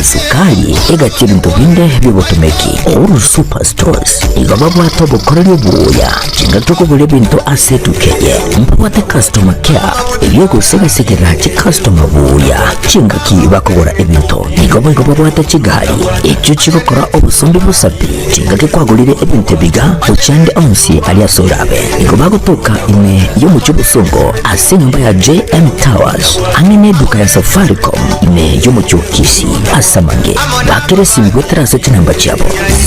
Esukari, egati ebinto binde bi'obotomeki. Uhuru Superstores nigo babwate obokoreri obuya chingaki okogora ebinto ase etuka eye. Mbabwate customer care eyio egosegasegera chicustomer buya chingaki bakogora ebinto. Nigo boigo babwate chigari echio chigokora obosombi bosa pi chingaki kwagorire ebinto ebiga gochia ande onsi aria ase orabe. Nigo bagotoka ime y'omochie obosongo ase enyomba ya JM Towers ang'e neduka ya Safaricom ime y'omochie o Kisii. Ase amange, bakera esimi goetera ase chinamba chiabo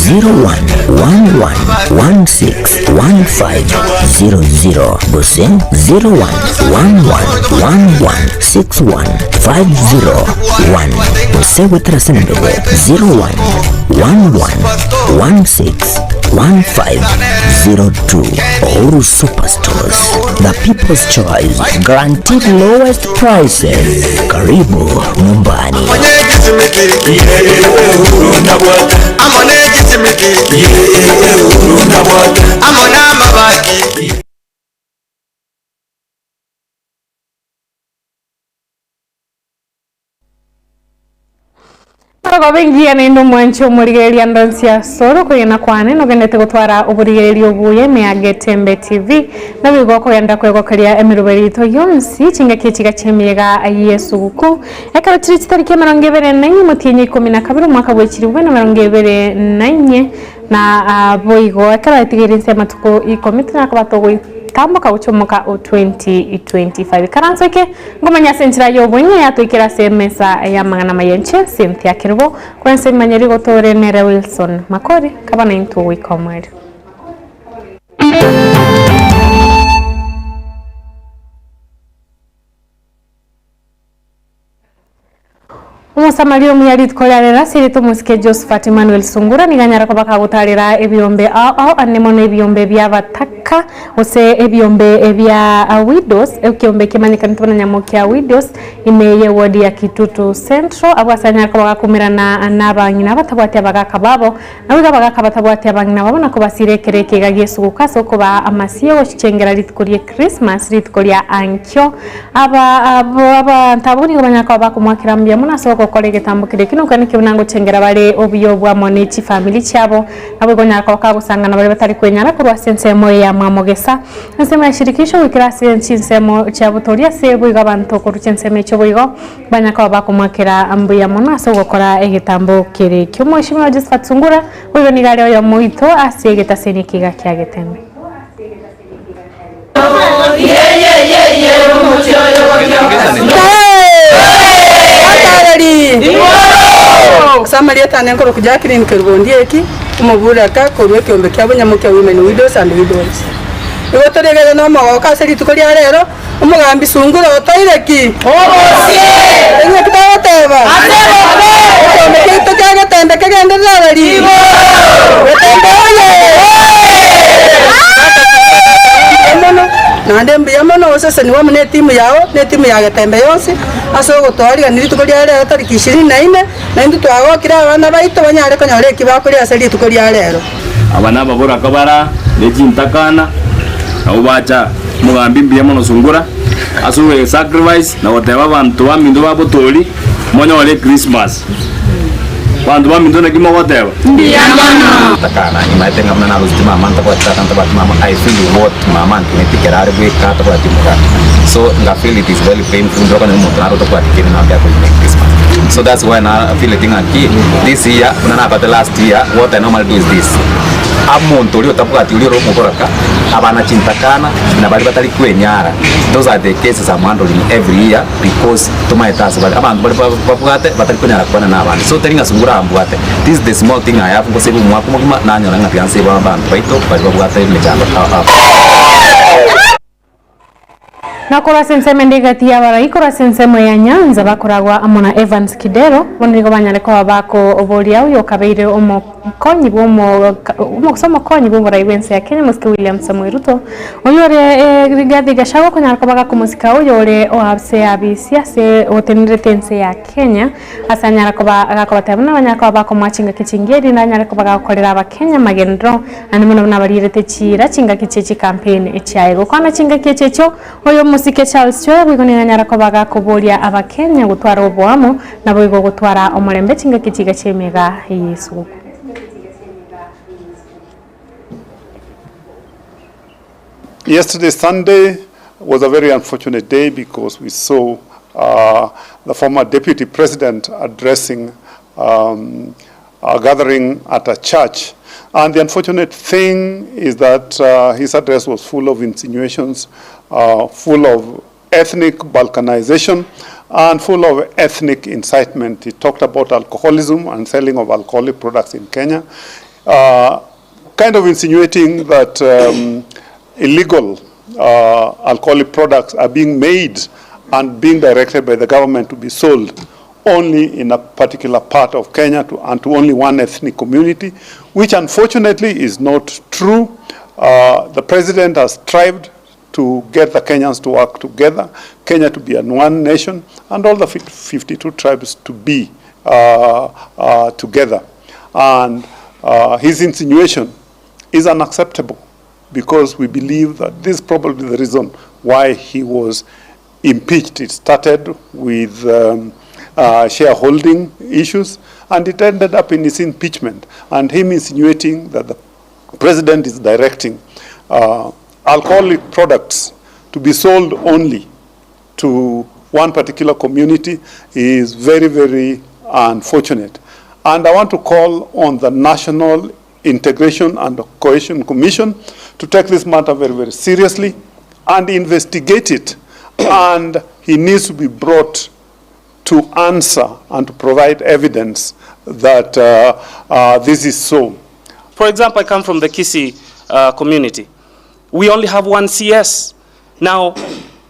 0111161500 gose 0111161501 gose goetera ase enamba eye 0111161502. Uhuru Superstores, the people's choice, guaranteed lowest prices. Karibu nyumbani. Marogoba engiya naende omwanche omorigereria ndonsi asore okwegena kwane nogenderete gotwara oborigereria obuya ime ya Getembe TV. Naboigo okogenda kwegokeria emeroberi yaito yonsi chingaki echiga chi'emeyega y'esuguku. Ekero chire chitariki emerongo ebere na inye omotienyi o ikomi na kabere omwaka bwe chilifu bibere na emerongo ebere na inye, Na boigo ekero aetigeire inse y'amatuko ikomi tonyare koba togoitamboka gochia omoka o 2025. Ikaranso eke nkomanya ase enchera y'obong'e yatoikera ase emesa y'amang'ana amaya inche Cynthia Kerubo, korwa ense emanye rigotore nere Wilson Makori, kaba naintwe goika omoerio. Omosamaria omuya rituko ria rero ase erieta omosike Josephat Emmanuel Sungura nigo anyare koba kagotarera ebiombe ao ao ande mono ebiombe bi'abataka gose ebiombe bia widows ekiombe kemanyekanete buna Nyamokia Widows ime y'eward ya Kitutu Central abwo ase anyare koba gakumerana nabang'ina batabwati abagaka babo Naboigo abagaaka batabwati abang'ina babo na kobasiira ekero ekeiga gi'esuguku ase okobaa amasie ogochichengera rituko rie Krismasi, rituko ria ankio. Aba abanto abwo nigo banyara koba bakomoakera mbuya mono ase ogokora egetambo keria ekio, nokwane ki buna ngochengera bare obuya obwo amo ne chifamiri chiabo. Naboigo onyara koba kagosangana baria batari kwenyara korwa ase ensemo eye ya mwamogesa, ensemo ya shirikisho goikera ase chinsemo chia botoria ase boigo abanto korwa chinsemo echio boigo. Banya koba bakomoakera mbuya mono ase ogokora egetambo kere ekio. Omweshimiwa Josephat Sungura boigo nigo are oyomo oito ase egetaseni ekiga kia Getembe. Ase amarieta ane nkorokwa Jacqueline Kerubo Ondieki, omoburaka korwa ekeombe kia Bonyamokia Women Widows and Widows. Igo toregere nomogooko ase rituko ria rero. Omogambi Sungura otoire ki? Obosie! Eng'aki togoteba? Ekeombe kiaito kia Getembe kegenderere arari? Igoro! Getembe oye! Mbuya mono, naende mbuya mono osesenigwe amo netimu yao, na etimu ya Getembe yonsi, ase ogotoarigania rituko ria rero tariki ishirini na ine, naintwe twagokire abana baito banyare konyora eki bakoria ase rituko ria rero. Aba nababoraka bara ne chintakana, nabwo bacha. Omogambi mbuya mono Sungura ase ogoe sacrifice na goteba abanto baminto ba Botoli monyore Christmas. Banto baminto naki mogoteba? Mbuya mono. Takana imaete ng'a buna naroseti mama ntabwati tata ntabwati mama I feel what mama antumeti ekero are bweka atabwati omogaka so nga feel it is very painful ndire okonyora omonto naro otabwati kende nabo akoigwa Christmas so that's why na feeleti ng'aki this year buna nabate last year what I normally do is this Omonto oria otabwati oria ore omoboraka, abana chintakana, na baria batari kwenyara, those are the cases I'm handling every year because tomaete ase bare. Abanto baria babwate batari konyara kwana na abande. So teri ng'a sungura ambwate, this is the small thing I have ngoseba omwaka omogima nanyora ng'a tiga nsebe abanto baito baria babwate emechando ao ao. Na korwa ase ensemo ende egati y'abarai korwa ase ensemo ya Nyanza bakoragwa amo na Evans Kidero, bono nigo banyare koba bakoboria oyo okabeire omo. omokonyi bw'omo gose omokonyi bw'oborai bw'ense ya Kenya Mosike William Samoei Ruto oyio ore Rigathi Gachagua okonyara koba gakomosika oyo ore oase abisi ase otenenerete ense ya Kenya ase anyare koba gakobatebia buna banyare koba bakomoa chingaki chingiya erinde anyare koba gagokorera abakenya amagenderero naende mono buna barierete chiira chingaki chie chikampeni chiaye. Gokwana chingaki echi echio oyo omosike Charles Chweya boigo nigo anyare koba gakoboria abakenya gotwara oboamo naboigo gotwara omorembe chingaki chiga chi'emega y'esuguku. Yesterday, Sunday, was a very unfortunate day because we saw uh, the former deputy president addressing um, a gathering at a church. And the unfortunate thing is that uh, his address was full of insinuations, uh, full of ethnic balkanization, and full of ethnic incitement. He talked about alcoholism and selling of alcoholic products in Kenya, kind of insinuating that illegal alcoholic products are being made and being directed by the government to be sold only in a particular part of Kenya and to only one ethnic community, which unfortunately is not true. The president has strived to get the Kenyans to work together, Kenya to be an one nation, and all the 52 tribes to be together. And his insinuation is unacceptable because we believe that this is probably the reason why he was impeached. It started with shareholding issues and it ended up in his impeachment and him insinuating that the president is directing alcoholic products to be sold only to one particular community is very, very unfortunate. And I want to call on the National Integration and Cohesion Commission to take this matter very, very seriously and investigate it. And he needs to be brought to answer and to provide evidence that this is so. For example, I come from the Kisii community. We only have one CS. Now,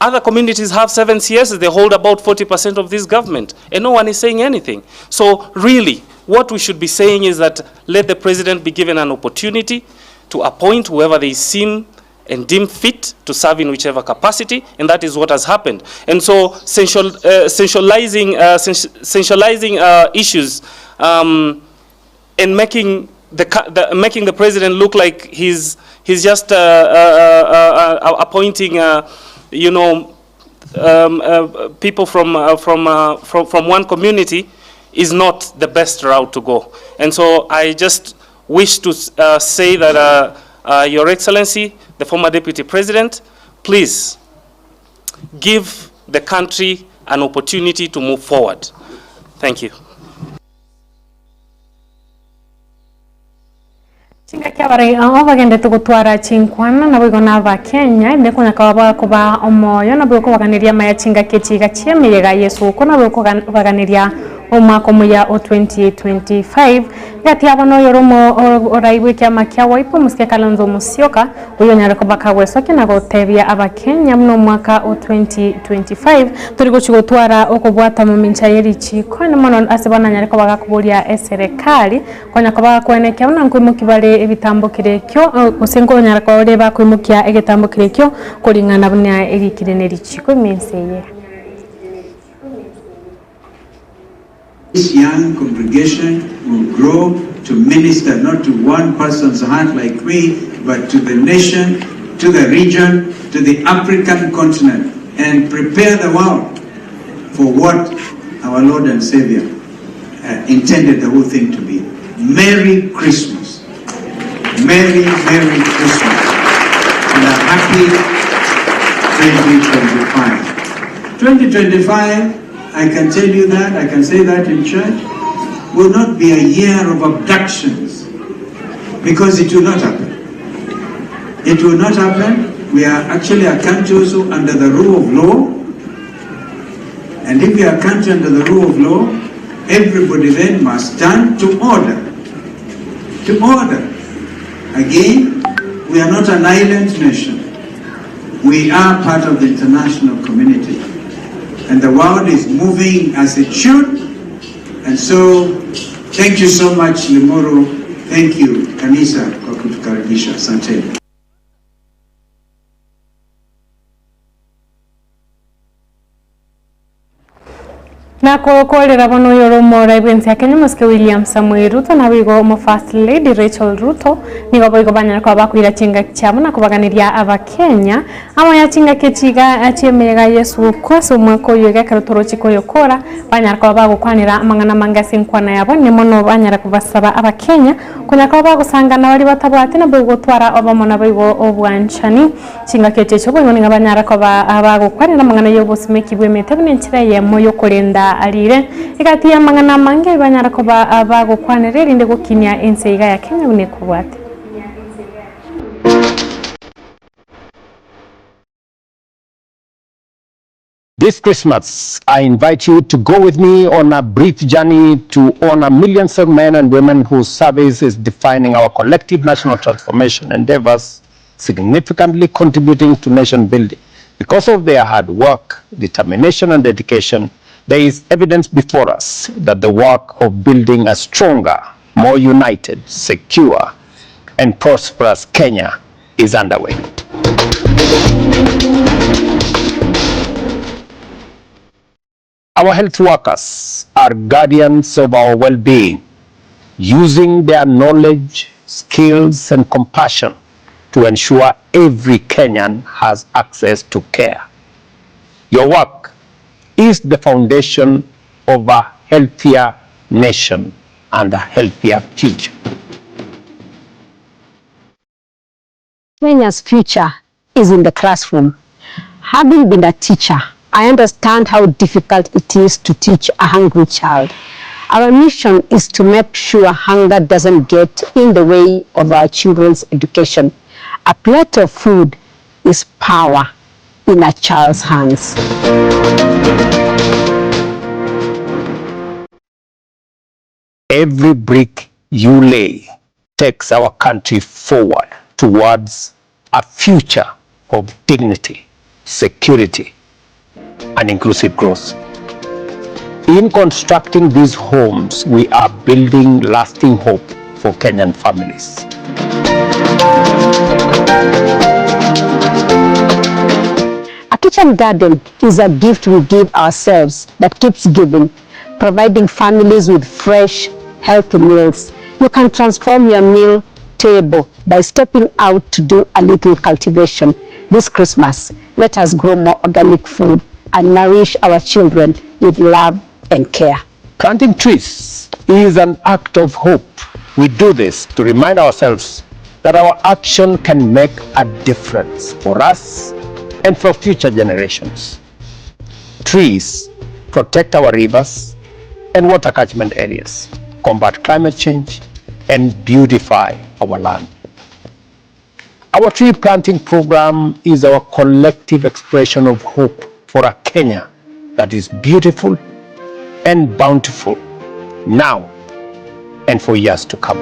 other communities have seven CSs. They hold about 40% of this government, and no one is saying anything. So really, what we should be saying is that let the president be given an opportunity to appoint whoever they seem and deem fit to serve in whichever capacity, and that is what has happened. And so centralizing issues and making the president look like he's just appointing people from one community is not the best route to go. And so I just wish to say that, Your Excellency, the former Deputy President, please give the country an opportunity to move forward. Thank you. Chingaki abarai ao bagendete gotwara chinkwana naboigo na abakenya inde konyaka bakoba omoyo naboigo kobaganeria amaya chingaki echiga chiemeyega yesuko naboigo kobaganiria omwaka omuya o 2025 gati abo noyo romo oraibwe ekiama kia Wiper Musike Kalonzo Musyoka oyo onyare koba kagwesokia na gotebia abakenya muno omwaka o 2025 tori gochi gotwara okobwata momincha ya erichiko ande mono ase bono anyare koba gakoboria eserekari konya koba gakwenekea buna nkoimokia bare ebitambo kere ekio gose nkonyara kore bakoimokia egetambo kere ekio koring'ana buna erikire na erichiko emense eye. This young congregation will grow to minister not to one person's heart like me, but to the nation, to the region, to the African continent, and prepare the world for what our Lord and Savior intended the whole thing to be. Merry Christmas. Merry, Merry Christmas. And a happy 2025. 2025, I can tell you that, I can say that in church, will not be a year of abductions because it will not happen. It will not happen. We are actually a country also under the rule of law. And if we are a country under the rule of law, everybody then must stand to order. To order. Again, we are not an island nation. We are part of the international community. And the world is moving as it should. And so, thank you so much, Limuru. Thank you kanisa kwa kutukaribisha. Asanteni. Nakokorera bono oyore omorai bw'ense ya Kenya omosike William Samoei Ruto naboigo omo First Lady Rachel Ruto nigo boigo banyare koba bakoira chingaki chiabo na kobaganeria abakenya amo ya chingaki echi iga chi'emeyega y'esuguku ase omwaka oyio iga ekero toroche koyokora banyara koba bagokwanera amang'ana amange ase enkwana yabo ne mono banyare kobasaba abakenya konyara koba bagosangana baria batabwati naboigo gotwara obomo naboigo obwanchani. Chingaki echi chi'oboigo nigo banyara koba abagokwanera amang'ana y'obosimeki bw'emete buna enchera eyemo y'okorenda riire. Egati y'amang'ana amange ayio banyara koba abagokwanera erinde gokinia ense iga ya Kenya buna ekobwate. This Christmas, I invite you to go with me on a brief journey to honor millions of men and women whose service is defining our collective national transformation endeavors, significantly contributing to nation building. Because of their hard work, determination, and dedication, there is evidence before us that the work of building a stronger, more united, secure, and prosperous Kenya is underway. Our health workers are guardians of our well-being, using their knowledge, skills, and compassion to ensure every Kenyan has access to care. Your work is the foundation of a healthier nation and a healthier future. Kenya's future is in the classroom. Having been a teacher, I understand how difficult it is to teach a hungry child. Our mission is to make sure hunger doesn't get in the way of our children's education. A plate of food is power in a child's hands. Every brick you lay takes our country forward towards a future of dignity, security, and inclusive growth. In constructing these homes, we are building lasting hope for Kenyan families. A kitchen garden is a gift we give ourselves that keeps giving, providing families with fresh, healthy meals. You can transform your meal table by stepping out to do a little cultivation. This Christmas, let us grow more organic food and nourish our children with love and care. Planting trees is an act of hope. We do this to remind ourselves that our action can make a difference for us and for future generations. Trees protect our rivers and water catchment areas, combat climate change, and beautify our land. Our tree planting program is our collective expression of hope for a Kenya that is beautiful and bountiful now and for years to come.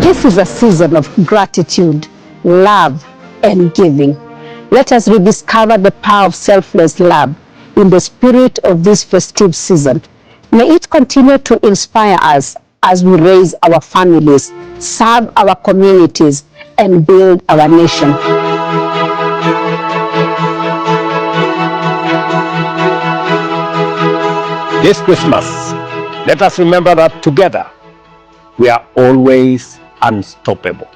This is a season of gratitude, love, and giving. Let us rediscover the power of selfless love in the spirit of this festive season. May it continue to inspire us as we raise our families, serve our communities, and build our nation. This Christmas, let us remember that together we are always unstoppable.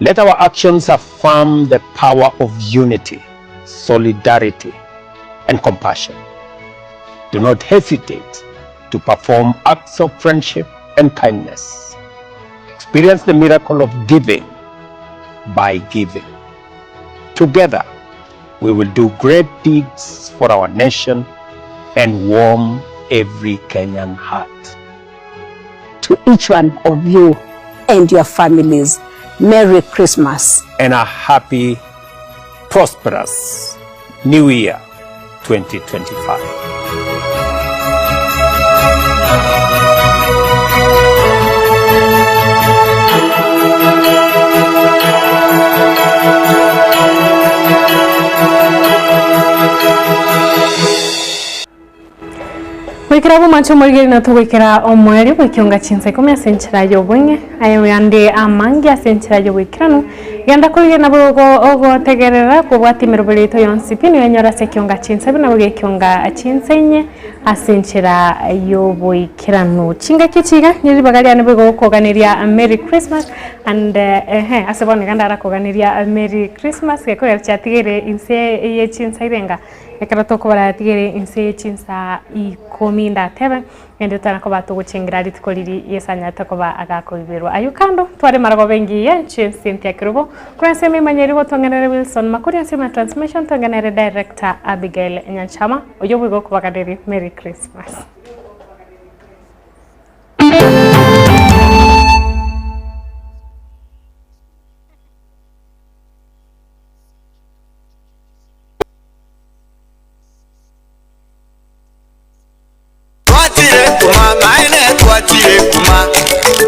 Let our actions affirm the power of unity, solidarity, and compassion. Do not hesitate to perform acts of friendship and kindness. Experience the miracle of giving by giving. Together, we will do great deeds for our nation and warm every Kenyan heart. To each one of you and your families, Merry Christmas. And a happy, prosperous New Year 2025. Goikera bw'omonche omorigeri na togoikera omoerio bw'ekionga chinsa ikomi ase enchera y'obong'e, aye oyande amange ase enchera y'oboikeranu. Genda korigia nabo ogotegerera kobwatia emeroberi yaito yonsi pi, noyenyore ase ekionga chinsa buna boigo ekionga chinsa inye ase enchera y'oboikeranu. Chingaki echi iga nigo ribaga riane boigo gokoganeria Merry Christmas and ehe ase bono iga ndarakoganeria Merry Christmas gekogera chiatigaire inse ye chinsa irenga. Ekero tokobara yatigere inse ye chinsaa ikomi ndatebe, naende totana koba togochengera rituko riria Yeso anyarete koba agakoiberwa. Ayio kando, tware marogoba engiya inche Cynthia Kerubo, korwa ensemo emanyereri gotong'anere Wilson Makori, ensemo ya transmission tong'anere Director Abigail Nyanchama, oyio boigo okobaganeria Merry Christmas. Twachire kuma maene twachire kuma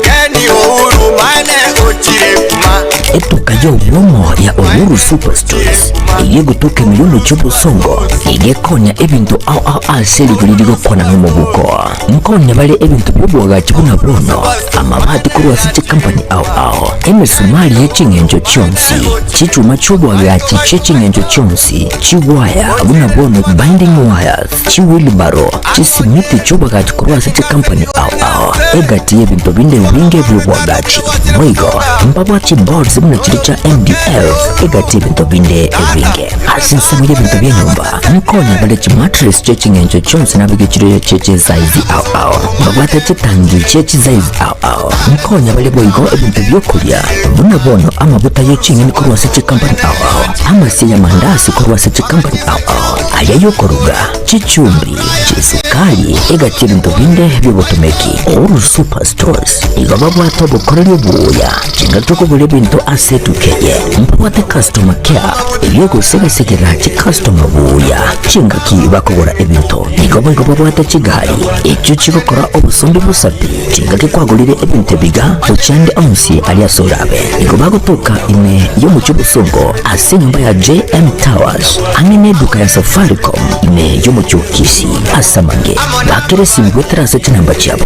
Ken Uhuru maene ochire kuma. Etuka y'obwomo ya Uhuru Superstores eyio egotoka ime y'omochie obosongo nigo ekonya ebinto ao ao ase rigori rigokwana nomobuko. Nkonya bare ebinto bi'oboagachi buna bono, amabati korwa ase chikampani ao ao, emesumari ye ching'encho chionsi, chichuma chi'oboagachi chie ching'encho chionsi, chigwaya buna bono binding wires, chiwheelbarrow, chisimiti chi'oboagachi korwa ase chikampani ao ao, egati y'ebinto binde ebinge bi'oboagachi. Boigo, mbabwate chiboards buna chiria chia MDF, egati y'ebinto binde ebinge. Ase ensemo y'ebinto bi'enyomba, Nkonya bare chimatress chie ching'encho chionsi nabeke chire chie chisaizi ao ao, mbabwate chitangi chie chisaizi ao ao. Nkonya bare boigo ebinto bi'okoria, buna bono amaguta ye ching'eni korwa ase chikampani ao ao, amasie y'amandasi korwa ase chikampani ao ao, aya y'okoruga, chichumbi, chisukari, egati ebinto binde bi'obotomeki. Uhuru Super Stores nigo babwate obokoreri obuya, chingaki okogora ebinto ase etuka eye, mbabwate customer care, Erio gosegasegera chikastoma buya chingaki bakogora ebinto. Nigo boigo babwate chigari echio chigokora obosombi bosapi chingaki kwagorire ebinto ebiga gochia ande onsi aria ase orabe. Nigo bagotoka ime y'omochie obosongo ase enyomba ya JM Towers ang'e neduka ya Safaricom ime y'omochie o Kisii. Ase amange bakere esimi goetera ase chinamba chiabo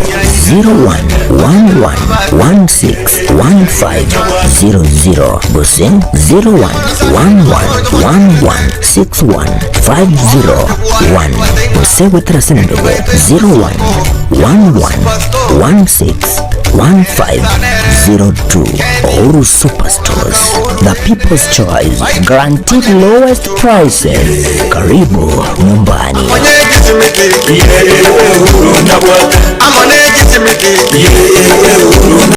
011116 1500 gose 0111161501 gose goetera ase namba eye 0111161502. Uhuru Superstores, the people's choice, guaranteed lowest prices. Karibu nyumbani.